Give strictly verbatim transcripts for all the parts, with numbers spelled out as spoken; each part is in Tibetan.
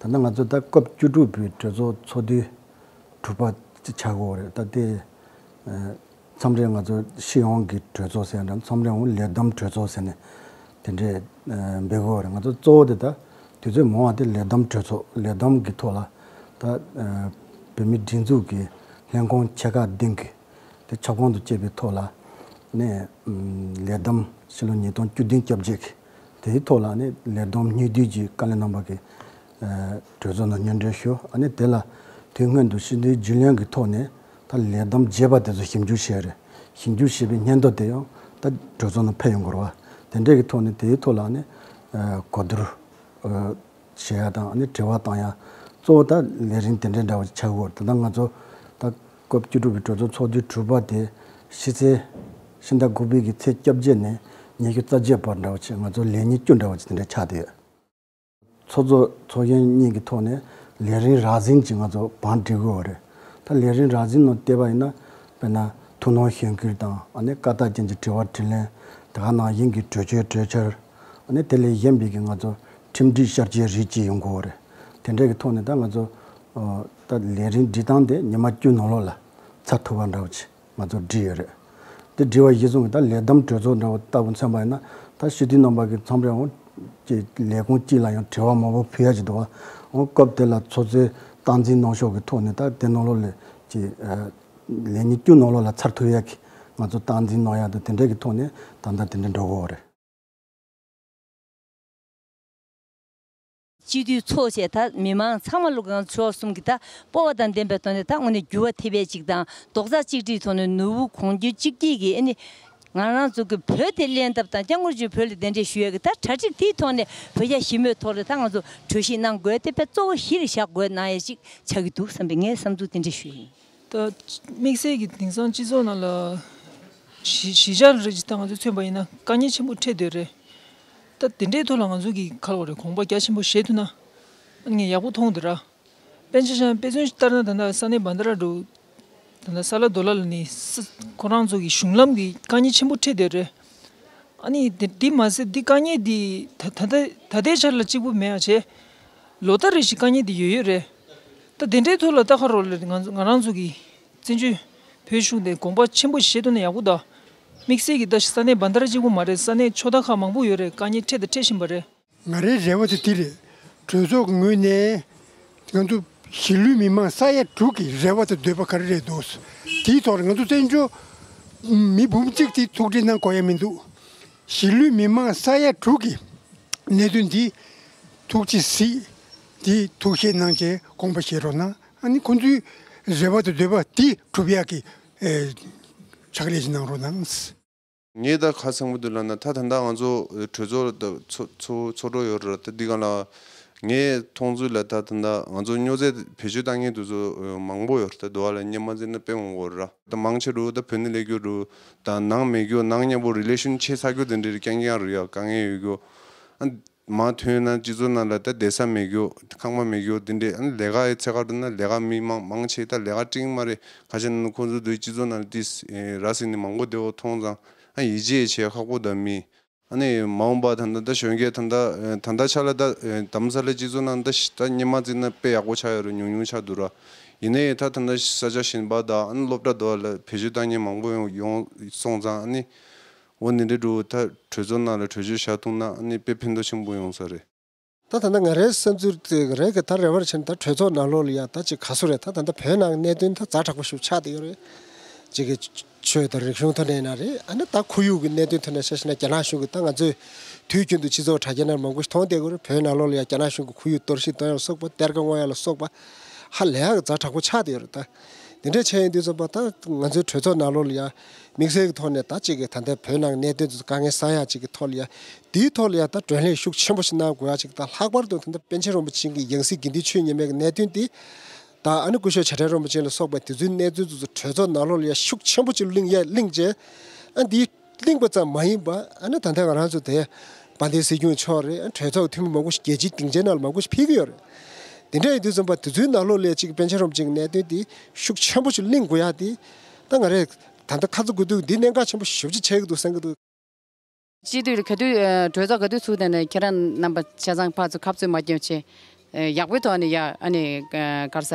ད་ལྟ་ང་ཚོ་ད་སྐབས་བཅུ་དྲུག་པའི་གྲོས་ཚོགས་ཚོགས་དུས་དྲུག་པ་ཅིག་ཆགས་ཀྱི་ཡོད་རེད། ད་དེ་ཨ་མཚམས་རེ་ང་ཚོ་སྤྱི་ཡོངས་ཀྱི་གྲོས་ཚོགས་ཟེར་ཡ་འདྲ། མཚམས་རེ་འོང་ལས་བསྡོམས་གྲོས་ཚོགས་ཟེར་ནས་དེ་འདྲས་ཨ་འབད་ཀྱི་ཡོད་རེད། ང་ཚོ་གཙོ་བོ་དེ་ད་དུས་ཚོད་མང་བ་དེ་ལས་བསྡོམས་གྲོས་ཚོགས། ལས་བསྡོམས་ཀྱི་ཐོག་ལ་ད་ཨ་བོད་མིའི་སྒྲིག་འཛུགས་ཀྱི་ལྷན་ཁང་ཆེ་ཁག་བདུན་གྱི་དེ་ཁྱབ་ཁོངས་སུ་བཅད་པའི་ཐོག་ལ་ནས་ཨམ་ལས་བསྡོམས་ཕྱི་ལོ་ཉིས་སྟོང་བཅུ་བདུན་སྐྱབས་བཅོལ་གྱི་དེའི་ཐོག་ལ་ནས་ལས་བསྡོམས་སྙིང་བསྡུས་ཀྱི་བཀའ་བློན་རྣམ་པ་གིས་ཨ་གྲོས་ཚོགས་ནང་སྙན་སྒྲོན་ཞུ། ཨ་ནི་དེ་ལ་དུས་སྔོན་དུ་སྤྱི་འཐུས་རྒྱུན་ལས་ཀྱི་ཐོག་ནས་ད་ལས་བསྡོམས་བྱས་པ་དེ་ཚོ་ཞིབ་འཇུག་བྱས་རེད། ཞིབ་འཇུག་བྱས་པའི་སྙན་ཐོ་དེ་ཡང་ད་གྲོས་ཚོགས་ནང་ཕེབས་ཡོང་དགོས་རེད་བ། དེ་འདྲས་ཀྱི་ཐོག་ནས་དེའི་ཐོག་ལ་ནི་ཨ་གོ་བསྡུར་ཨ་བྱེད་ཡ་དང་ཨ་ནི་དྲི་བ་བཏང་ཡ། གཙོ་བོ་ད་ལས་རིམ་དེ་འདྲའི་འདྲ་བ་ཆགས་ཡོད། ད་ལྟ་ང་ཚོ་ད་སྐབས་བཅུ་དྲུག་པའི་གྲོས་ཚོགས་ཚོགས་དུས་དྲུག་པ་དེ་ཕྱི་ཚེས་ཕྱི་ཟླ་དགུ་པའི་གི་ཚེས་བཅོ་བརྒྱད་ནས་ཉི་ཤུ་རྩ་བརྒྱད་བར་འདྲ་བ་ཆགས། ང་ཚོ་ལས་ཉིན་བཅུ་འདྲ་བ་ཆགས། དེ་འདྲ་ཆགས་བསྡད་ཡོད། ཚོགས་གཙོ་ཚོགས་གཞོན་གཉིས་ཀྱི་ཐོག་ནས་ལས་རིམ་རགས་ཟིན་ཅིག་ང་ཚོ་བང་སྒྲིག་དགོས་པ་རེད། ད་ལས་རིམ་རགས་ཟིན་ནང་བལྟས་པ་ཡིན་ན། དཔེར་ན་ཐུགས་སྣང་གཞོན་སྐྱེས་དང་ཨ་ནི་བཀའ་རྟགས་ཅན་གྱི་དྲི་བ་དྲིས་ལན། དེ་ག་ནང་བཞིན་གྱི་གྲོས་ཆོད་གྲོས་འཆར། ཨ་ནི་དེ་ལས་གཞན་པའི་གི་ང་ཚོ་ཁྲིམས་སྒྲིག་བསྐྱར་བཅོས་རིགས་ཅིག་ཡོང་དགོས་པ་རེད། དེ་འདྲའི་གི་ཐོག་ནས་ད་ང་ཚོ་ཨ་ད་ལས་རིམ་སྒྲིག་སྟངས་དེ་ཉི་མ་བཅུ་ནང་ལོགས་ལ་ཚར་ཐུབ་པ་འདྲ་བོ་ཅིག་ང་ཚོ་བསྒྲིགས་ཡོད་རེད། འདི་བསྒྲིགས་པ་གཞིར་བཟུང་གིས་ད་ལས་བསྡོམས་གྲོས་ཚོགས་འདྲ་བོ་ལྟ་བུ་མཚོན་པ་ཡིན་ན། ད་སྤྱི་འཐུས་རྣམ་པ་གི་མཚམས་རེ་འོང་ཅིག་ལས་ཁུངས་གཅིག་ལ་ཡང་དྲི་བ་མང་པོ་ཕུལ་ཡ་ཅིག་འདུག་བ། འོང་སྐབས་དེ་ལ་ཚོགས་གཙོས་སྟངས་འཛིན་གནང་ཕྱོགས་ཀྱི་ཐོག་ནས་ད་དེ་ནང་ལོགས་ལ་ཅིག་ཨ་ལས་ཉིན་བཅུ་ནང་ལོགས་ལ་ཚར་ཐུབ་ཡ་གི་ང་ཚོ་སྟངས་འཛིན་གནང་ཡ་དང་དེ་འདྲའི་གི་ཐོག་ནས་ད་ལྟ་དེ་འདྲ་འགྲོ་གི་ཡོད་རེད། སྤྱི་འཐུས་ཚོགས་བཅས་ད་མི་མང་ཚང་མ་ལོ་གང་ཕྱོགས་གསུམ་གྱི་ད་སྤོབས་པ་དང་ལྡན་པའི་ཐོག་ནས་ད་དངོས་གནས་འགྱུར་བ་ཐེབས་པའི་ཅིག་དང་རྡོག་རྩ་གཅིག་སྒྲིལ་ཐོག་ནས་ནོར་བུ་གོང་འགྱུར་གཅིག་སྒྲིལ་གྱི་ཨ་ནི་ང་རང་ཚོ་གི་བོད་དེ་ལེན་ཐབས་དང་སྐྱབས་མགོན་མཆོག་བོད་ལ་གདན་འདྲེན་ཞུ་ཡས་ཀྱི་ད་གྲ་སྒྲིག་དེའི་ཐོག་ནས་བོད་རྒྱ་ཞི་མོལ་ཐོག་ལ་ད་ང་ཚོ་གྲོས་གཞི་གནང་དགོས་དེ་དཔེ་གཙོ་བོ་གཞི་ལ་བཞག་དགོས་གནང་ཡས་ཅིག་ཆགས་ཀྱི་འདུག་བསམ་པའི་ངའི་བསམ་ཚུལ་དེ་འདྲ་ཞུ་ཡིན། ད་དམིགས་བསལ་གྱི་དེང་སང་སྤྱི་ཚོགས་ནང་ལ་གཞི་གཞི་ཆགས་རེད་ཅེས་ད་ང་ཚོས་མཚོན་པ་ཡིན་ན་དཀའ་ངལ་ཆེན་པོ་འཕྲད་བསྡད་རེད། ད་དེ་འདྲའི་ཐོག་ལ་ང་ཚོ་གི་ཁ་ལོ་རེད་གོང་པ་རྒྱ་ཆེན་པོ་བཞེས་ཐུབ་ན་ངས་ཡག་པོ་མཐོང་འདུག་ར། དཔེར་ན་ཆ་བཞག་ན་དཔེ་མཚོན་ཞིག་ལྟར་ན་ད་ལྟ་ས་གནས་བྷན་དྷ་ར་འདྲ་བོ། ད་ལྟ་ས་ལ་རྡོ་ལ་ལ་ནི་ས་ཁོ་རང་ཚོ་གི་གཞུང་ལམ་གྱི་དཀའ་ངལ་ཆེན་པོ་འཕྲད་བསྡད་རེད། ཨ་ནི་དེ་འདི་མ་ཟད་འདི་དཀའ་ངལ་འདི་ད་ད་ལྟ་ད་ལྟའི་ཆར་ལ་གཅིག་པུ་མེད་ཡ་བྱས། ལོ་ལྟར་རེ་བཞིན་དཀའ་ངལ་འདི་ཡོད་ཡོད་རེད། ད་དེ་འདྲའི་ཐོག་ལ་ད་ཁ་རོག་ལ་ང་ང་རང་ཚོ་གི་བཙན་བྱོལ་བོད་གཞུང་དེ་དགོངས་པ་ཆེན་པོ་བཞེས་ཐུབ་ན་ཡག་པོ་འདུག་དམིགས་བསལ་གྱི་ད་ས་གནས་བྷན་དྷ་ར་གཅིག་པུ་མ་རེད། ས་གནས་ཕྱོགས་མཐའ་ཁག་མང་པོ་ཡོད་རེད། དཀའ་ངལ་འཕྲད་དང་འཕྲད་བཞིན་པ་རེད། ང་རའི་རེ་བ་དེ་འདི་རེད། གྲོས་ཚོགས་ཀྱི་ངོས་ནས་ང་ཚོ་གཞིས་ལུས་མི་མང་ས་ཡ་དྲུག་གི་རེ་བ་དང་འདོད་པ་ག་རེ་རེད་འདུག་དེའི་ཐོག་ལ་ང་ཚོ་བཙན་བྱོལ་མི་འབུམ་གཅིག་དེ་ཐུགས་ཁྲལ་གནང་དགོས་ཡ་མི་འདུག་གཞིས་ལུས་མི་མང་ས་ཡ་དྲུག་གི་གནད་དོན་འདི་ཐུགས་རྗེ་གཟིགས། འདི་ཐུགས་བཞེས་གནང་བྱས་དགོངས་པ་བཞེས་རོགས་གནང་། ཨ་ནི་ཁོང་ཚོའི་རེ་བ་དང་འདོད་པ་འདི་འགྲུབ་ཡག་གི་ཨེ་ཕྱག་ལས་ཤིག་གནང་རོགས་གནང་། ངས་ད་ཁ་སང་བུ་དུ་ལ་ན་ད་ད་ལྟ་ང་ཚོ་གྲོས་ཚོགས་ལ་ད་ཚོ་ཚོ་ཚོགས་འགྲོ་ཡོད་རེད། ད་འདི་ག་ལ་ངས་མཐོང་ཚུལ་ལ་ད་ད་ལྟ་ང་ཚོ་སྨྱོ་རྫས་བེད་སྤྱོད་བཏང་མཁན་དེ་ཚོ་མང་པོ་ཡོད་རེད། ད་དུ་བ་ལ་སྙན་མ་བརྩིས་ན་དཔེ་མང་པོ་རེད། ད་མང་ཆེ་རུ་ད་བོད་ནས་སླེབས་རྒྱུ་རུ་ད་ནང་མེད་རྒྱུ་ནང་མཉམ་པོ་རི་ལེ་ཤན་ཆད་ཚར་རྒྱུ་དེ་འདྲའི་རྐྱང་རྐྱང་རུ་ཡ་དཀའ་ངལ་ཡོད་རྒྱུ། ཨ་མ་ཐོན་ན་སྤྱི་ཚོགས་ནང་ལ་ད་བསྡད་ས་མེད་རྒྱུ། ཁང་པ་མེད་རྒྱུ་དེ་འདྲས། ཨ་ནི་ལས་ཀ་ཡི་ཚད་ཀ་འགྲོ་ན་ལས་ཀ་མི་མང་མང་ཆེ་ད་ལས་ཀ་སྤྲད་མ་རེད། ཁ་ཤས་ནང་ཁོང་ཚོ་དུས་སྤྱི་ཚོགས་ནང་ལ་ཏིས་ར་སི་ནི་མང་པོ་བསྡད་འོ་མཐོང་ཙང་ཨ་ཡིད་ཆེས་བྱེད་ཁག་པོ་ད་མི། ཨ་ནི་མ་འོངས་པ་ད་ལྟ་ད་གཞོན་སྐྱེས་ད་ལྟ་ད་ལྟ་ཆ་ལ་ད་དྷ་རམ་ས་ལའི་སྤྱི་ཚོགས་ནང་ད་ད་སྙན་མ་བརྩིས་ན་དཔེ་ཡག་པོ་ཆགས་ཡོད་རེད། ཉུང་ཉུང་ཆགས་འདུག་ར། ཡིན་ནའི་ད་ད་ལྟ་ས་ཆ་གཞན་པ་ད་ཨ་ནི་སློབ་གྲྭ་དུ་བ་ལ་བེད་སྤྱོད་བཏང་མཁན་མང་པོ་ཡོང་ཡོང་སོང་ཙང་ཨ་ནི། འོ་འདི་འདྲའི་འགྲོ་ད་གྲོས་ཚོགས་ནང་ལ་གྲོས་ཆོད་བཞག་ཐུབ་ན་ཨ་ནི་དཔེ་ཕན་ཐོགས་ཆེན་པོ་ཡོང་ས་རེད། ད་ད་ལྟ་ང་རའི་བསམ་ཚུལ་དེ་རེད་གི། ད་རེ་བར་བྱས་ན་ད་གྲོས་ཚོགས་ནང་ལོགས་ལ་ཡ་ད་ཅིག་ག་ཚོད་རེད། ད་ད་ལྟ་བོད་ནང་གནད་དོན་ད་ཛ་དྲག་པོ་ཞིག་ཆགས་བསྡད་ཡོད་རེད། ཅིག་གི་ཆོས་དང་རིག་གཞུང་ཐོག་ནས་ཡིན་ན་རེད། ཨ་ནི་ད་ཁོར་ཡུག་གི་གནད་དོན་ཐོག་ནས་བཤད་ཤེ་ན་རྒྱ་ནག་གཞུང་གི་ད་ང་ཚོས་དུས་རྒྱུན་དུ་སྤྱི་ཚོགས་དྲ་རྒྱ་ནང་མང་པོ་ཞིག་མཐོང་བསྡད་ཀྱི་རེད། བོད་ནང་ལོགས་ལ་ཡ་རྒྱ་ནག་གཞུང་གི་ཁོར་ཡུག་གཏོར་བཤིག་གཏོང་ཡ་ལ་སོགས་པ་གཏེར་ཁ་སྔོག་ཡ་ལ་སོགས་པ་ཧ་ལས་ཡག་གི་ཛ་དྲག་པོ་ཆགས་བསྡད་ཡོད་རེད། ད་དེ་འདྲས་བྱས་ཡིན་དུས་ཙམ་པ་ད་ང་ཚོའི་གྲོས་ཚོགས་ནང་ལོགས་ལ་ཡ་དམིགས་བསལ་གྱི་ཐོག་ནས་ད་ཅིག་གི་ད་ལྟའི་བོད་ནང་གནད་དོན་དེ་ཚོ་དཀའ་ངལ་སེལ་ཡག་ཅིག་གི་ཐོག་ལ་ཡ་དེའི་ཐོག་ལ་ཡ་ད་བགྲོ་གླེང་ཤུགས་ཆེན་པོ་ཞིག་གནང་དགོས་ཡག་ཅིག་དང་། ལྷག་པར་དུ་ད་ལྟ་པཎ་ཆེན་རིན་པོ་ཆེ་གི་ཡང་སྲིད་དགེ་འདུན་ཆོས་ཉི་མའི་གི་གནད་དོན་དེ་དང་ཨ་ནི་སྐུ་ཞབས་བྱ་བྲལ་རིན་པོ་ཆེ་ལ་སོགས་པ་དེ་ཚོའི་གནས་ཚུལ་དེ་ཚོ་གྲོས་ཚོགས་ནང་ལོགས་ལ་ཡ་ཤུགས་ཆེན་པོ་ཅིག་གླེང་ཡ་གླེང་བྱས། ཨ་འདི་གླེང་པ་ཙམ་མ་ཡིན་པ་ཨ་ནི་ད་ལྟ་ང་རང་ཚོ་དེ་དཔལ་ལྡན་སྲིད་སྐྱོང་མཆོག་རེད། གྲོས་ཚོགས་འཐུས་མི་མང་པོ་ཞིག་རྒྱལ་སྤྱིའི་སྡིངས་ཆའི་ནང་ལ་མང་པོ་ཞིག་ཕེབས་ཀྱི་ཡོད་རེད། དེ་འདྲ་ཡིན་དུས་ཙམ་པ་དེ་ཚོའི་ནང་ལོགས་ལ་གཅིག་པཎ་ཆེན་རིན་པོ་ཆེའི་གནད་དོན་དེ་ཤུགས་ཆེན་པོ་ཞིག་གླེང་དགོས་ཡ་དེ་ད་ང་རས་ད་ལྟ་ཁ་ཚ་དགོས་གཏུགས་འདི་གནད་འགག་ཆེན་པོ་ཞེ་པོ་ཅིག་ཆགས་ཀྱི་འདུག་བསམ་གྱི་འདུག་སྤྱི་འཐུས་ལ་ག་དུས་ཨ་གྲོས་ཚོགས་ག་དུས་ཚུགས་དེ་ནས་ཁྱེད་རང་རྣམ་པ་ཆ་ཚང་ཕར་ཚུར་ཁ་རྩོད་མ་སྐྱོན་བྱས། ཨེ་ཡག་པོའི་ཐོག་ནས་ཡ་ཨ་ནི་ཨེ་ག་རེ་ཟ་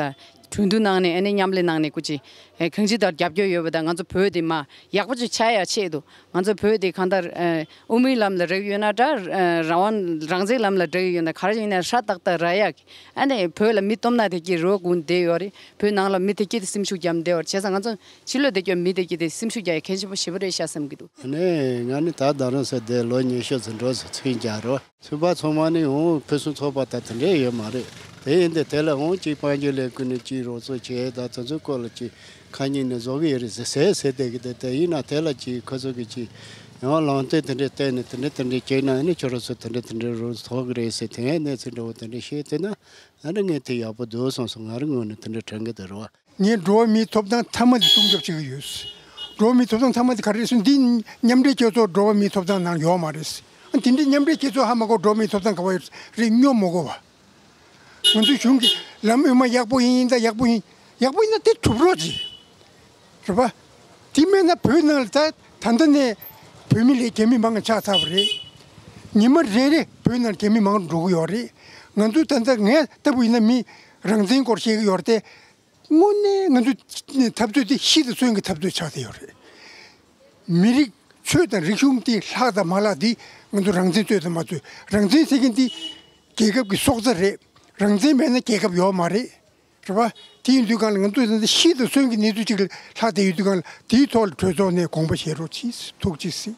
གྲོས་བསྡུར་གནང་ནས་ཨ་ནི་མཉམ་ལས་གནང་ནས་སྐུ་མཁྱེན་ཨེ་གང་ཅི་ལྟར་རྒྱབ་སྐྱོར་ཡོད་པ་དང་། ང་ཚོ་བོད་དེ་མ་ཡག་པོ་ཅིག་ཆགས་ཡ་ཆེད་དུ་ང་ཚོ་བོད་དེ་གང་ལྟར་ཨེ་དབུ་མའི་ལམ་ལ་རེག་ཡོད་ན་འདྲ། ཨེ་རང་དབང་རང་བཙན་ལམ་ལ་རེག་ཡོད་ན་ག་རེ་ཡིན་ན་ཧྲ་ཏག་ཏག་རག་ཡ་གི། ཨ་ནི་བོད་ལ་མི་སྟོབས་ན་དེ་གྱིས་རོགས་དགོས་བསྡད་ཡོད་རེད། བོད་ནང་ལ་མི་དེ་གྱིས་དེ་སེམས་ཤུགས་བརྒྱབ་བསྡད་ཡོད་རེད། བྱས་ཙང་ང་ཚོ་ཕྱི་ལོགས་བསྡད་ཀྱི་མི་དེ་གྱིས་དེ་སེམས་ཤུགས་རྒྱག་ཡ་གལ་ཆེན་པོ་ཞེ་པོ་རེད་ཤག་བསམ་གྱི་འདུག་ཨ་ནི་ང་ནི་ད་རྡ་རམ་ས་ལ་ལོ་ཉི་ཤུ་ཙམ་འགྲོ་ཟེར་ཚིག་རྒྱག་རོགས། ཚོད་དཔག་ཚང་མ་ནི་འོང་ཕུན་སུམ་ཚོགས་པ་དང་དེ་འདྲས་ཡོད་མ་རེད། དེ་ཡིན་དུས་དེ་ལ་འོང་གཅིག་དཔལ་འབྱོར་ལས་ཁུངས་ནས་གཅིག་རོགས་ཚོགས་བྱས་ད་དེ་ཚོའི་སྐོར་ལ་གཅིག་ཁ་ཉིན་ནས་བཟོ་གི་ཡོད་རེད་ཟེར་ཟེར་ཟེར་བསྡད་ཀྱི་འདུག་དེ་ཡིན་ན་དེ་ལ་གཅིག་ཁོ་ཚོ་གི་གཅིག་ཡང་ལམ་སྟོན་དེ་འདྲས་བསྟན་ནས་དེ་འདྲས་དེ་འདྲས་བྱས་ན་ཨ་ནི་ཁྱོད་རང་ཚོ་དེ་འདྲས་དེ་འདྲས་རོགས་ཚོགས་གི་རེད་ཟེར་དེ་གནས་ཚུལ་འདྲ་བོ་དེ་འདྲས་བཤད་དེ་ན་ཨ་ནི་ངས་དེ་ཡག་པོ་འདུག་བསམ་སོང་། ང་རང་ངོས་ནས་དེ་འདྲས་དྲན་གི་འདུག་རེད་བ། ངས་འགྲོ་བ་མིའི་ཐོབ་ཐང་མཐའ་མ་དེ་སྲུང་སྐྱོབ་བྱེད་ཀྱི་ཡོད། འགྲོ་བ་མིའི་ཐོབ་ཐང་མཐའ་མ་དེ་ག་རེ་རེད་ཟེར་ན་འདི་མཉམ་འབྲེལ་རྒྱལ་ཚོགས་འགྲོ་བ་མིའི་ཐོབ་ཐང་ནང་ཡོད་མ་རེད། ཨ་དེ་འདྲའི་མཉམ་འབྲེལ་རྒྱལ་ཚོགས་ཧ་མ་གོ་འགྲོ་བ་མིའི་ཐོབ་ཐང་ག་པར་ཡོད་རེད་སྙོབ་མ་དགོས་པ། ང་ཚོའི་གཞུང་གི་ལམ་དབུ་མ་ཡག་པོ་ཡིན་ད་ཡག་པོ་ཡིན། ཡག་པོ་ཡིན་ན་དེ་གྲུབ་རོགས་གྱིས། རེད་པ། དེ་མེད་ན་བོད་ནང་ལ་ད་ད་ལྟ་ནས་བོད་མི་ལས་རྒྱ་མི་མང་ཆགས་ཚར་བ་རེད། ཉི་མ་རེ་རེ་བོད་ནང་རྒྱ་མི་མང་རུ་འགྲོ་གི་ཡོད་རེད། ང་ཚོ་ད་ལྟ་ངས་ལྟ་བུ་ཡིན་ན་མི་རང་བཙན་སྐོར་བཤད་ཀྱི་ཡོད་རེད་དེ། དངོས་གནས་ང་ཚོའི་འཐབ་རྩོད་དེ་ཤི་དང་གསོན་གྱི་འཐབ་རྩོད་ཆགས་བསྡད་ཡོད་རེད། མི་རིགས་ཆོས་དང་རིག་གཞུང་དེ་ལྷག་དང་མ་ལྷག་དེ་ང་ཚོ་རང་བཙན་རྩོད་དང་མ་རྩོད། རང་བཙན་ཟེར་མཁན་དེ་རྒྱལ་ཁབ་ཀྱི་སྲོག་རྩ་རེད། རང་བཙན་མེད་ན་རྒྱལ་ཁབ་ཡོད་མ་རེད། རེད་པ། དེ་ཡིན་དུས་གང་ལ་ང་ཚོ་ད་ལྟ་ཤི་དང་གསོན་གྱི་གནས་ཚུལ་ཅིག་ལ་ལྷག་བསྡད་ཡོད་དུས་གང་ལ་དེའི་ཐོག་ལ་གྲོས་ཚོགས་ནས་དགོངས་པ་བཞེས་རོགས་གྱིས། ཐུགས་རྗེ་གཟིགས།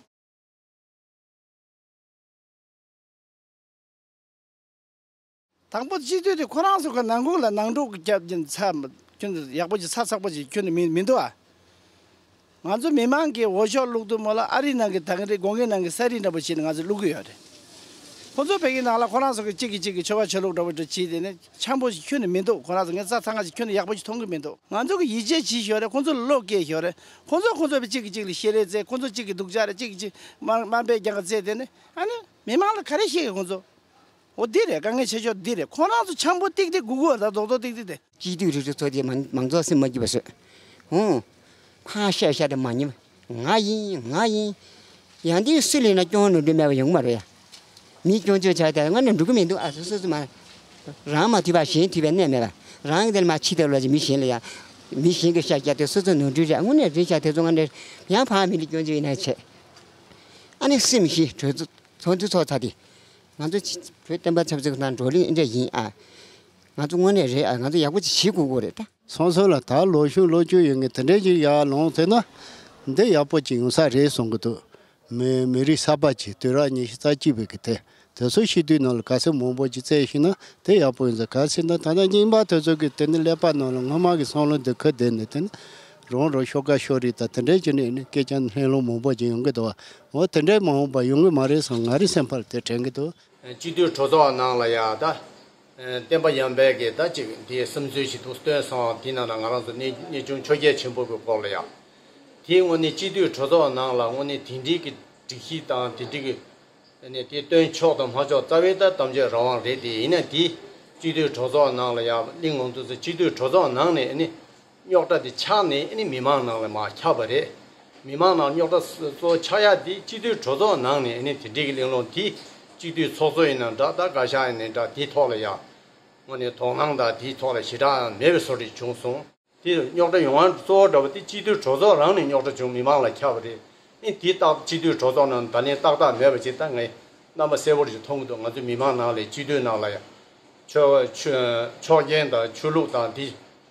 དང་པོ་སྤྱི་འཐུས་དེ་ཁོ་རང་ཚོ་གི་ནང་ཁུལ་ལ་ནང་འཁྲུག་རྒྱབ་ཀྱིན་ཚ་ཁྱོན་ནས་ཡག་པོ་ཅིག་ཚ་ཚགས་པོ་ཅིག་ཁྱོན་ནས་མི་མི་འདུག་ཨ། ང་ཚོ་མི་མང་གིས་འོས་ཤོག་བླུགས་དུས་མོ་ལ་ཨ་རི་ནང་གི་དང་རི་དགོན་གྱི་ནང་གི་ས་རི་འདྲ་པོ་བྱས་ནས་ང་ཚོ་བླུགས་ཀྱི་ཡོད་རེད། ཁོ་ཚོ་བོད་ཀྱི་ནང་ལ་ཁོ་རང་ཚོ་གི་གཅིག་གིས་གཅིག་གི་ཆོལ་ཁ་ཆོས་ལུགས་འདྲ་པོ་འདྲ་བྱས་དེ་ནས་འཆམ་པོ་ཞིག་ཁྱོན་ནས་མི་འདུག་ཁོ་རང་ཚོ་ངས་རྩ་ཚང་ང་ཞིག་ཁྱོན་ནས་ཡག་པོ་ཞིག་མཐོང་གི་མི་འདུག་ང་ཚོ་གི་ཡིད་ཆེས་བྱེད་ཤོར་རེད། ཁོ་ཚོ་ལ་བློ་སྐྱེས་ཤོར་རེད། ཁོ་ཚོ་ཁོ་ཚོ་བས་གཅིག་གིས་གཅིག་ལ་བཤད་རེས་རྩེ། ཁོ་ཚོ་གཅིག་གིས་སྡུག་ཅག་རེད། གཅིག་གིས་གཅིག་དམའ་དམའ་འབེབས་རྒྱག་ག་རྩེ་དེ་ནས་ཨ་ནི་མི་མང་ལ་ག་རེ་བཤད་གི་ཁོ་ཚོ། འོ་འདི་རེད། དཀའ་ངལ་ཆེ་ཤོས་འདི་རེད། ཁོ་རང་ཚོ་འཆམ་པོ་ཏིག་ཏིག་སྒུག་དགོས་ད་རྡོག་རྡོག་ཏིག་ཏིག་དེ། སྤྱི་འཐུས་རེ་རེ་ཚོ་དེ་མང་མང་ཚོགས་སེམས་མ་སྐྱིད་པ་བཟོས། ཧུང་། ཁ་བཤད་བཤད་དེ་མ་ཉན། ང་ཡིན་ང་ཡིན། ཡང་འདི་སུ་ལས་ན་སྐྱོན་ནོར་འཁྲུལ་མེད་པ་ཡོང་གི་མ་རེད་ཡ། མི་སྐྱོན་བརྗོད་བྱ་དེ་ང་ནི་འགྲིག་གི་མི་འདུག་ཨ་སོ་སོ་སོ་མ། རང་མ་འཐུས་པ་གཞན་འཐུས་པའི་གནས་མེད་པ། རང་གི་དེར་མ་ཕྱི་དེར་ལོ་ཅིག་མི་གཞན་ལ་ཡ། མི་གཞན་གྱི་བཤད་རྒྱ་དེ་སོ་སོ་ནོར་འཁྲུལ་རེད། དངོས་གནས་རེད་བཤད་དེ་ཚོ་ང་ནི་ཡང་ཕ་མི་ལ་སྐྱོན་བརྗོད་ཡིན་ན་བྱེད། ཨ་ནི་སེམས་ཤི་གྲོས་ཚོགས་ཚོགས་འདུ་ཚོགས་ཚར་དེ། ང་ཚོ་བོད་བསྟན་པ་ཆབ་སྲིད་ཀྱི་ནང་འགྲོ་གླེང་འདྲ་ཡིན་ཨ། ང་ཚོ་དངོས་གནས་རེད་ཨ། ང་ཚོ་ཡག་པོ་ཅིག་བྱེད་དགོས་ཀྱི་རེད་ད། སོང་ཙང་ལ་ད་ལོ་གཞོན་ལོ་བཅུ་ཡོད་མཁན་དེ་འདྲས་ཅིག་ཡར་ལངས་ཚེ་ན། འདི་ཡག་པོ་ཅིག་ཡོང་ས་རེད་བསམ་གྱི་འདུག་མི་མི་རིགས་གསར་པ་ཅིག་དུས་རབས་ཉི་ཤུ་རྩ་གཅིག་པའི་གི་དེ་དེ་ཚོ་སྤྱི་འཐུས་ནང་ལ་ག་ཚོད་མང་པོ་ཅིག་བཙལ་ཤེས་ན་དེ་ཡག་པོ་ཡིན་ས། ག་ཚོད་ན་ད་ལྟ་རྙིང་པ་དེ་ཚོ་གི་དེ་ནི་ཀླད་པ་ནང་ལ་སྔོན་མ་གི་བསམ་བློ་འདི་ཁུར་བསྡད་ནས་དེ་ནི་རང་རང་ཤོག་ཁ་ཤོར་རེད། ད་དེ་འདྲས་ཅིག་ནས་ནི་སྐད་ཆ་ལྷན་ལྷོང་མང་པོ་ཅིག་ཡོང་གི་འདུག་བ། འོ་དེ་འདྲས་མ་འོངས་པ་ཡོང་གི་མ་རེད་བསམ་ང་རའི་སེམས་པར་དེ་དྲན་གི་འདུག་སྤྱི་འཐུས་གྲོས་ཚོགས་ནང་ལ་ཡ་ད། བསྟན་པ་ཡར་འཕེལ་གྱི་ད་ཅིག་དེའི་བསམ་ཚུལ་ཞིག་འདུག་སྟོན་སོང་། དེ་ནང་ལ་ང་རང་ཚོ་གནས་གནས་ཆུང་ཆོས་རྒྱལ་ཆེན་པོ་གི་སྐོར་ལ་ཡ། དེའི་དངོས་གནས་སྤྱི་འཐུས་གྲོས་ཚོགས་ནང་ལ་དངོས་གནས་དེ་འདྲའི་གི་སྒྲིག་གཞི་དང་དེ་འདྲའི་གི་ནས་དེ་སྟོན་ཆོག་དང་མ་ཆོག་རྩ་བའི་ད་གཏམ་བརྗོད་རང་དབང་རེད། དེ་ཡིན་ན་དེ་སྤྱི་འཐུས་གྲོས་ཚོགས་ནང་ལ་ཡ་གླེང་ཡོང་དུས་ཚེ་སྤྱི་འཐུས་གྲོས་ཚོགས་ནང་ནས་ནི། རྙོག་དྲ་དེ་ཆགས་ནས་ཨ་ནི་མི་མང་ནང་ལ་མར་ཁྱབ་པ་རེད། མི་མང་ནང་རྙོག་དྲ་གཙོ་བོ་ཆགས་ཡ་དེ་སྤྱི་འཐུས་གྲོས་ཚོགས་ནང་ནས་ཨ་ནི་དེ་འདྲའི་གི་གླེང་སློང་དེ་སྤྱི་འཐུས་ཚོགས་གཙོ་ཡིན་ན་འདྲ་ད་བཀའ་ཤག་ཡིན་ན་འདྲ་དེའི་ཐོག་ལ་ཡ་དངོས་གནས་དོ་སྣང་དང་དེའི་ཐོག་ལ་ཞེ་དྲག་མེད་པའི་བཟོ་འདྲ་བྱུང་སོང་། དེ་རྙོག་དྲ་ཡོང་བ་གཙོ་བོ་འདྲ་པོ་དེ་སྤྱི་འཐུས་གྲོས་ཚོགས་རང་ནས་རྙོག་དྲ་བྱུང་མི་མང་ལ་ཁྱབ་པ་རེད། ཨ་ནི་དེ་ལྟ་སྤྱི་འཐུས་གྲོས་ཚོགས་ནང་ད་ལན་ཏག་ཏག་མེད་པ་ཅིག་ད་ངས་རྣམ་པ་གསལ་པོ་ཞིག་མཐོང་གི་འདུག་ང་ཚོའི་མི་མང་ནང་ལ་སྤྱི་འཐུས་ནང་ལ་ཡ། ཆོས་ཆོས་ཆོས་རྒྱན་དང་ཆོས་ལུགས་དང་དེ་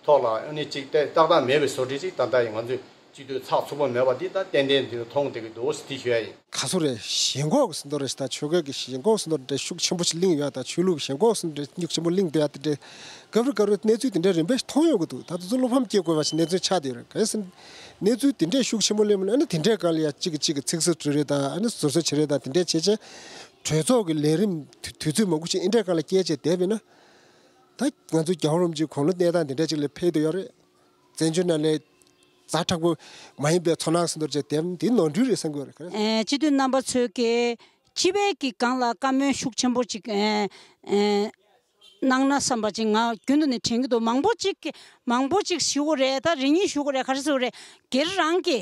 ཐོག་ལ་ཨ་ནི་གཅིག་ཏེ་ཏག་ཏག་མེད་པའི་བཟོ་འདྲ་ཅིག་ད་ལྟ་ཡང་ང་ཚོས་སྤྱི་འཐུས་ཚགས་ཚུད་པོ་མེད་པ་འདི་ད་ཏན་ཏན་འདི་མཐོང་བསྡད་ཀྱི་འདུག་ཟེར་དེ་ཞུ་ཡ་ཡིན། ག་ཚོད་རེད་ཞེན་ཁོག་གི་ཟིན་ཐོ་རེད་ད་ཆོལ་ཁའི་གི་ཞེན་ཁོག་ཟིན་ཐོ་འདྲ་ཤུགས་ཆེན་པོ་ཞིག་གླེང་ཡོད་ད་ཆོས་ལུགས་ཀྱི་ཞེན་ཁོག་ཟིན་འདྲ་ཤུགས་ཆེན་པོ་གླེང་བསྡད་ཡ་དེ་འདྲ་སྐབས་རེ་སྐབས་རེ་གནས་ཚུལ་དེ་འདྲ་རིམ་པས་ཤིག་མཐོང་ཡོང་གི་འདུག་ད་དེ་ཚོ་བློ་ཕམ་སྐྱེ་དགོས་པ་ཞིག་གནས་ཚུལ་ཆགས་བསྡད་ཡོད་རེད། གལ་སྲིད་གནས་ཚུལ་དེ་འདྲ་ཤུགས་ཆེན་པོ་གླེང་མིན་ཨ་ནི་དེ་འདྲའི་སྒང་ལ་ཡ་གཅིག་གིས་གཅིག་གི་ཚིག་ཟུར་འབྲི་རེད་ད་ཨ་ནི་ཟུར་ཟ་བྱེད་རེད་ད་དེ་འདྲ་བྱས་བྱས། གྲོས་ཚོགས་ཀྱི་ལས་རིམ་དུས་དུས་ཚོད་མང་པོ་ཞིག་ཨིན་དྲ་སྒང་ལ་བསྐྱལ་བྱས་བསྡད་པས་ན། ད་ང་ཚོ་རྒྱལ་བ་རིན་པོ་ཆེའི་དགུང་ལོ་གནས་སྟངས་དེ་འདྲ་ཅིག་ལ་ཕེབས་བསྡད་ཡོད་རེད། བཙན་བྱོལ་ནང་ལ་ཛ་དྲག་པོ་མ་ཡིན་པའི་ཚོར་སྣང་ཟིན་ཐོ་བྱས་བསྡད་འདི་ནོར་འཁྲུལ་རེད་བསམ་གྱི་ཡོད་རེད། ག་རེ། ཨེ་སྤྱི་འཐུས་རྣམ་པ་ཚོས་ཀྱིས་སྤྱི་པའི་གི་སྒང་ལ་བཀའ་མོལ་ཤུགས་ཆེན་པོ་ཅིག་ཨེ་ཨེ་གནང་ན་བསམ་པ་ཅིག་ང་རྒྱུན་དུ་ནས་དྲན་གྱི་འདུག་མང་པོ་ཅིག་མང་པོ་ཅིག་ཞུ་དགོས་རེད། ད་རེ་གཉིས་ཞུ་དགོས་རེད། ག་རེ་ཟེར་དགོས་རེད། སྒེར་རང་གི་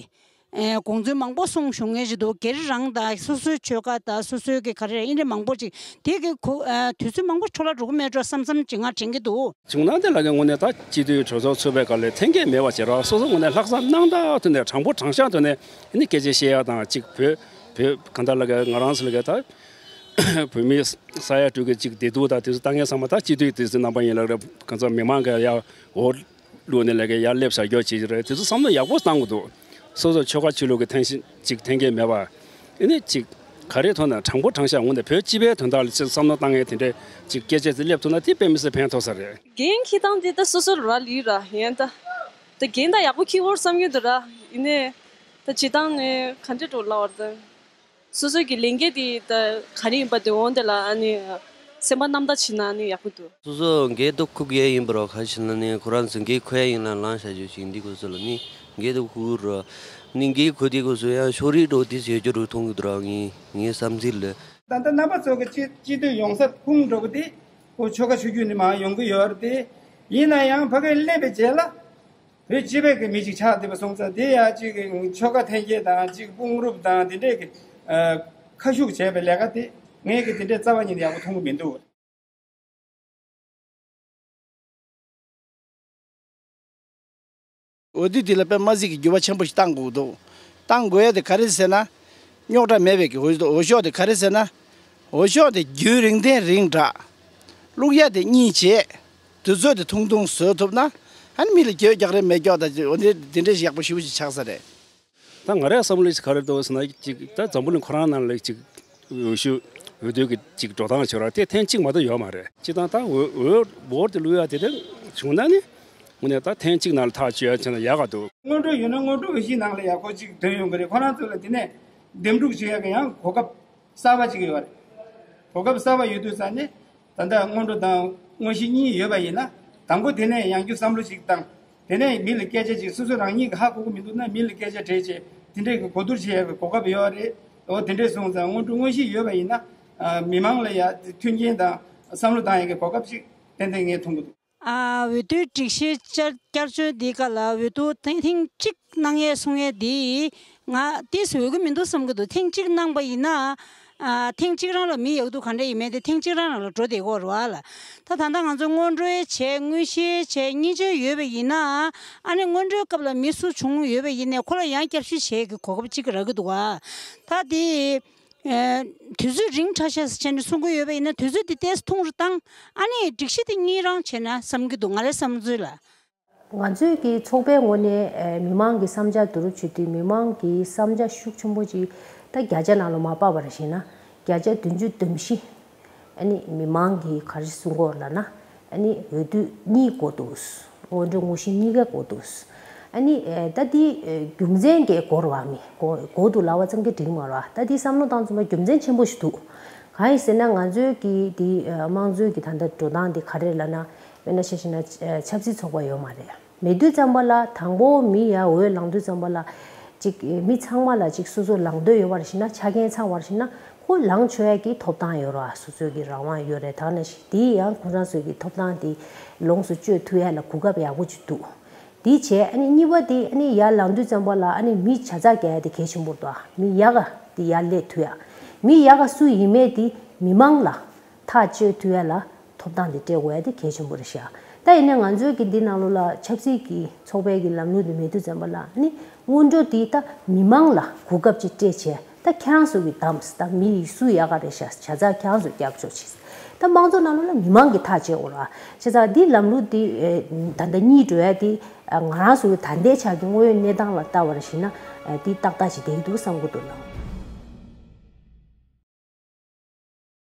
ཨེ་དགོངས་ཚུལ་མང་པོ་གསུངས་བྱུང་མཁན་ཞིག་འདུག་སྒེར་རང་དང་སོ་སོའི་ཆོལ་ཁ་དང་སོ་སོའི་གི་ག་རེ་ཨིན་རེད་མང་པོ་ཅིག་དེ་གི་གོ་ཨ་དུས་ཚོད་མང་པོ་འཕྲོ་བརླག་འགྲོ་གི་མེད་འགྲོ་བསམ་བསམ་ཅིག་ང་དྲན་གྱི་འདུག་བྱུང་ན་དེ་ལ་གི་དངོས་གནས་ད་སྤྱི་འཐུས་གྲོས་ཚོགས་ཚུད་པའི་སྐབས་ལ་འཐེན་འཁྱེར་མེད་པ་བྱེད་རོགས། སོ་སོ་དངོས་གནས་ལྷག་བསམ་རྣམ་དག་ཐོག་ནས་དྲང་པོ་དྲང་བཞག་ཐོག་ནས་ཨ་ནི་སྐད་ཆ་བཤད་ཡག་དང་ཅིག་བོད་བོད་གང་ལྟར་ལ་གི་ང་རང་ཚོ་ལ་གི་ད་བོད་མི་ས་ཡ་དྲུག་གི་ཅིག་བདེ་སྡུག་དང་དེ་ཚོ་ལྟ་མཁན་ཚང་མ་ད་སྤྱི་འཐུས་དེ་ཚོའི་རྣམ་པ་ཡིན་ལ་གི་གང་ཚང་མི་མང་གི་ཡ་འོ་བླུགས་ནས་ལ་གི་ཡར་སླེབས་བྱ་རྒྱུ་བྱེད་ཀྱི་རེད། དེ་ཚོ་བསམ་བློ་ཡག་པོ་བཏང་དགོས་འདུག་སོ་སོ་ཆོལ་ཁ་ཆོས་ལུགས་ཀྱི་འཐེན་ཤེས་ཅིག་འཐེན་མཁན་མེད་པ། ཨ་ནི་ཅིག་ག་རེ་ཐོག་ན་དྲང་པོ་དྲང་བཞག་ངོས་ནས་བོད་སྤྱི་པའི་དོན་དག་ལ་ཅིག་བསམ་བློ་བཏང་མཁན་དེ་འདྲས་ཅིག་སྐད་ཆ་ཅིག་སླེབས་ཐུབ་ན་དེ་དཔེ་མི་སྲིད་ཕན་ཐོགས་ས་རེད། འགན་འཁྱེར་སྟངས་དེ་ད་སོ་སོ་ར་ལི་ར་ཡན་ད། ད་འགན་ད་ཡག་པོ་འཁྱེར་དགོས་བསམ་གྱི་འདུག་ར། ཡིན་ནའི་ད་སྤྱིར་བཏང་ནས་ག་འདྲས་འགྲོ་ལབ་པ་རེད་ད། སོ་སོ་གི་ལས་འགན་དེ་ད་ག་རེ་ཡིན་པ་དེ་འོང་དེ་ལ་ཨ་ནི་སེམས་པ་རྣམ་དག་བྱེད་ན་ཨ་ནི་ཡག་པོ་འདུག་སོ་སོ་འགན་ཏོ་ཁུག་ཡས་ཡིན་པ་རོ་ཁ་ཕྱི་ལ་ནི་ཁོ་རང་ཚོ་འགན་ཁུར་ཡས་ཡིན་ལ་ལངས་བྱ་རྒྱུ་ཅིག་འདི་ཁོ་ཚོ་ལ་ནི་འགན་ཏོ་ཁུག་རོ། ནི་འགན་ཁུར་དེ་ཁོ་ཚོ་ཡང་ཤོ་རིག་འགྲོ་དེ་བྱེད་རྒྱུ་རུ་མཐོང་གི་འདུག་ར། ངའི་ངའི་བསམ་ཚུལ་ལ། ད་ལྟ་རྣམ་པ་ཚོ་གི་སྤྱི་སྤྱི་འཐུས་ཡོང་ས་ཁུངས་འགྲོ་གི་དེ་ཁོ་ཆོལ་ཁ་ཆོས་བརྒྱུད་ནས་མར་ཡོང་གི་ཡོད་རེད་དེ། ཡིན་ན་ཡང་ཕ་གིར་སླེབས་པའི་རྗེས་ལ་བོད་སྤྱི་པའི་གི་མི་ཅིག་ཆགས་བསྡད་པ་སོང་ཙང་དེ་ཡང་ཅིག་ཆོལ་ཁ་འཐེན་འཁྱེར་དང་ཅིག་དཔུང་རུབ་དང་དེ་འདྲས་གི་ཨ་ཁ་ཤུགས་བྱས་པའི་ལས་ཀ་དེ་ངས་གི་དེ་འདྲས་རྩ་བ་ཉིད་ནས་ཡག་པོ་མཐོང་གི་མི་འདུག་འོས་བསྡུ་འདི་ལ་དཔེ་མ་སྲིད་ཀྱི་འགྱུར་བ་ཆེན་པོ་ཞིག་བཏང་དགོས་འདུག་བཏང་དགོས་ཡ་དེ་ག་རེ་ཟེར་ན། རྙོག་དྲ་མེད་པའི་གི་འོས་འོས་ཤོག་དེ་ག་རེ་ཟེར་ན། འོས་ཤོག་དེ་རྒྱུན་རིང་ཐེངས་རིང་དྲགས། བླུག་ཡ་དེ་གཉིས་བྱས། དུས་ཚོད་དེ་ཐུང་ཐུང་བཟོ་ཐུབ་ན། ཨ་ནི་མི་ལ་འགྱོད་རྒྱག་རེས་མེད་རྒྱོག་དང་འོ་འདི་འདི་འདྲའི་ཡག་པོ་ཞེ་པོ་ཞིག་ཆགས་ས་རེད། ད་ང་རའི་བསམ་བློ་ཞིག་ག་རེ་འདུག་ཟེར་ན་ཅིག་ད་འཛམ་བུ་གླིང་ཁོ་རང་ནང་ལ་ཅིག་འོས་ཤོག་འོས་བསྡུ་གི་ཅིག་འགྲོ་སྟངས་བྱོས་ར་དེ་ཐེངས་གཅིག་མ་གཏོགས་ཡོད་མ་རེད། སྤྱིར་བཏང་ད་འོས་འོས་འབོར་དེ་བླུག་ཡ་དེ་དེ་བྱུང་ན་ནི་དངོས་གནས་ད་ཐེངས་གཅིག་ནང་ལ་ཐག་གཅོད་ཡ་བྱས་ན་ཡག་ག་འདུག་སྔོན་འགྲོ་ཡོད་ན་སྔོན་འགྲོ་འོས་གཞིའི་ནང་ལ་ཡག་པོ་ཅིག་ཐོན་ཡོང་གི་རེད། ཁོ་རང་ཚོ་ལ་དེ་ནས་འདེམས་སྒྲུག་བྱེད་ཡ་གི་ཡང་གོ་སྐབས་གསར་པ་ཅིག་ཡོད་རེད། གོ་སྐབས་གསར་པ་ཡོད་དུས་ཙང་ནི་ད་ལྟ་སྔོན་འགྲོ་དང་དངོས་གཞི་གཉིས་ཡོད་པ་ཡིན་ན། དང་པོ་དེ་ནས་ཡང་རྒྱུ་བསམ་བློ་ཞིག་བཏང་། དེ་ནས་མི་ལ་སྐད་ཆ་ཅིག་སོ་སོ་རང་ཉིད་ཀྱིས་ཧ་གོ་གི་མི་འདུག་ན་མི་ལ་སྐད་ཆ་དྲིས་བྱས་དེ་འདྲས་ཀྱི་གོ་བསྡུར་བྱེད་ཡ་གི་གོ་སྐབས་ཡོད་རེད། འོ་དེ་འདྲས་སོང་ཙང་སྔོན་འགྲོ་དངོས་གཞི་ཡོད་པ་ཡིན་ན། ཨ་མི་མང་ལ་ཡ་མཐུན་རྐྱེན་དང་བསམ་བློ་བཏང་ཡ་གི་གོ་སྐབས་ཅིག་ཏན་ཏན་ངས་མཐོང་གི་འདུག་ཨ་འོས་བསྡུའི་སྒྲིག་གཞི་བསྐྱར་བསྐྱར་བཅོས་འདིའི་སྐབས་ལ་འོས་བསྡུ་ཐེངས་ཐེངས་གཅིག་གནང་ཡས་གསུང་ཡས་འདི་ང་ཏོག་ཙམ་འོས་ཀྱི་མི་འདུག་བསམ་གྱི་འདུག་ཐེངས་གཅིག་གནང་པ་ཡིན་ན། ཨ་ཐེངས་གཅིག་རང་ལ་མི་ཡག་སྡུག་ག་འདྲ་ཡིན་མིན་དེ་ཐེངས་གཅིག་རང་རང་ལ་འགྲོ་བསྡད་ཀྱི་ཡོད་རེད་བ་ལ། ད་ད་ལྟ་ང་ཚོ་སྔོན་འགྲོའི་བྱས། དངོས་གཞིའི་བྱས། གཉིས་ཆ་ཡོད་པ་ཡིན་ན། ཨ་ནི་སྔོན་འགྲོའི་སྐབས་ལ་མི་སུ་བྱུང་ཡོད་པ་ཡིན་ནའི་ཁོ་ལ་ཡང་བསྐྱར་ཞིབ་བྱེད་ཀྱི་གོ་སྐབས་གཅིག་རག་གི་འདུག་བ། ད་དེ། ཨ་དུས་ཚོད་རིང་དྲགས་ཤག་ཟེར་བྱས་ནས་གསུང་གི་ཡོད་པ་ཡིན་ན། དུས་ཚོད་དེ་ཏོག་ཙམ་ཐུང་རུ་བཏང་། ཨ་ནི་སྒྲིག་གཞི་དེ་གཉིས་རང་བྱས་ན་བསམ་གྱི་འདུག་ང་རའི་བསམ་ཚུལ་ལ། ང་ཚོའི་གི་ཚོགས་པའི་ངོས་ནས་ཨ་མི་མང་གི་བསམ་འཆར་བསྡུ་རུབ་བྱེད་དུས། མི་མང་གི་བསམ་འཆར་ཤུགས་ཆེན་པོ་ཅིག་ད་བརྒྱ་ཆ་ནང་ལ་མར་ཕབ་པ་རེད་བྱས་ན། བརྒྱ་ཆ་བདུན་ཅུ་དོན་བཞི། ཨ་ནི་མི་མང་གིས་ག་རེ་གསུང་གི་ཡོད་ལབ་ན། ཨ་ནི་འོས་བསྡུ་གཉིས་དགོས་འདུག་སྔོན་འགྲོ་དངོས་གཞི་གཉིས་ཀ་དགོས་འདུག་ཨ་ནི་ཨེ་ད་འདི་ཨེ་རྒྱུ་མཚན་གྱི་དགོས་རེད་བ། མི་དགོས་དགོས་འདུག་ལབ་པ་ཙམ་གྱིས་འགྲིག་མ་རེད་བ། ད་འདི་བསམ་བློ་བཏང་ཙམ་པ་རྒྱུ་མཚན་ཆེན་པོ་ཞིག་འདུག་གང་ཡིན་ཟེར་ན། ང་ཚོའི་གི་འདི་ཨེ་དམངས་གཙོའི་གི་ད་ལྟ་འགྲོ་སྟངས་འདི་ག་རེ་ལབ་ན། དཔེར་ན་ཆ་བཞག་ན་ཨེ་ཆབ་སྲིད་ཚོགས་པ་ཡོད་མ་རེད། མེད་དུས་ཙམ་པ་ལ་དང་པོ་མི་ཡར་འོས་ལངས་དུས་ཙམ་པ་ལ་ཅིག་མི་ཚང་མ་ལ་ཅིག་སོ་སོ་ལངས་འདོད་ཡོད་པ་རེད་བྱས་ན། ཆ་རྐྱེན་ཚང་བ་རེད་བྱས་ན་ཁོ་ལངས་ཆོག་ཡ་གི་ཐོབ་ཐང་ཡོད་རེད། སོ་སོའི་གི་རང་དབང་ཡོད་རེད། ད་ནང་བཞིན་དེ་ཡང་ཁོང་རང་ཚོའི་གི་ཐོབ་ཐང་དེ་ལོངས་སུ་སྤྱོད་ཐུབ་ཡ་ལ་གོ་སྐབས་ཡག་པོ་ཅིག་འདུག་དེ་བྱས། ཨ་ནི་གཉིས་པ་དེ་ཨ་ནི་ཡར་ལངས་དུས་ཙམ་པ་ལ་ཨ་ནི་མི་ཆ་ཚང་རྒྱག་ཡ་དེ་གལ་ཆེན་པོ་རེད་དོ། མི་ཡག་ག་དེ་ཡར་སླེབས་ཐུབ་ཡ། མི་ཡག་ག་སུ་ཡིན་མིན་དེ་མི་མང་ལ་ཐག་གཅོད་ཐུབ་ཡ་ལ་ཐོབ་ཐང་དེ་སྤྲད་དགོས་ཡ་དེ་གལ་ཆེན་པོ་རེད་ཤག་ད་ཡིན་ནའི་ང་ཚོའི་གི་འདི་ནང་ལོགས་ལ་ཆབ་སྲིད་ཀྱི་ཚོགས་པའི་གི་ལམ་ལུགས་དེ་མེད་དུས་ཙམ་པ་ལ་ནི་སྔོན་འགྲོ་དེ་ད་མི་མང་ལ་གོ་སྐབས་ཅིག་སྤྲད་བྱས། ད་ཁྱེད་རང་ཚོ་གི་བདམས། ད་མི་ཡི་སུ་ཡག་ག་རེད་ཤག་ཆ་ཚང་ཁྱེད་རང་ཚོ་རྒྱབ་སྐྱོར་བྱེད། ད་དམངས་གཙོ་ནང་ལོགས་ལ་མི་མང་གི་ཐག་བཅད་དགོས་རེད་བ། བྱས་ཙང་འདི་ལམ་ལུགས་དེ་ཨེ་ད་ལྟ་གཉིས་འགྲོ་ཡ་དེ་ཨ་ང་རང་ཚོ་གི་ད་ལྟའི་ཆ་གི་དངོས་ཡོད་གནས་སྟངས་ལ་ལྟ་བ་རེད་བྱས་ན། ཨ་འདི་ཏག་ཏག་ཅིག་བསྡད་ཀྱི་འདུག་བསམ་གྱི་འདུག་ལགས།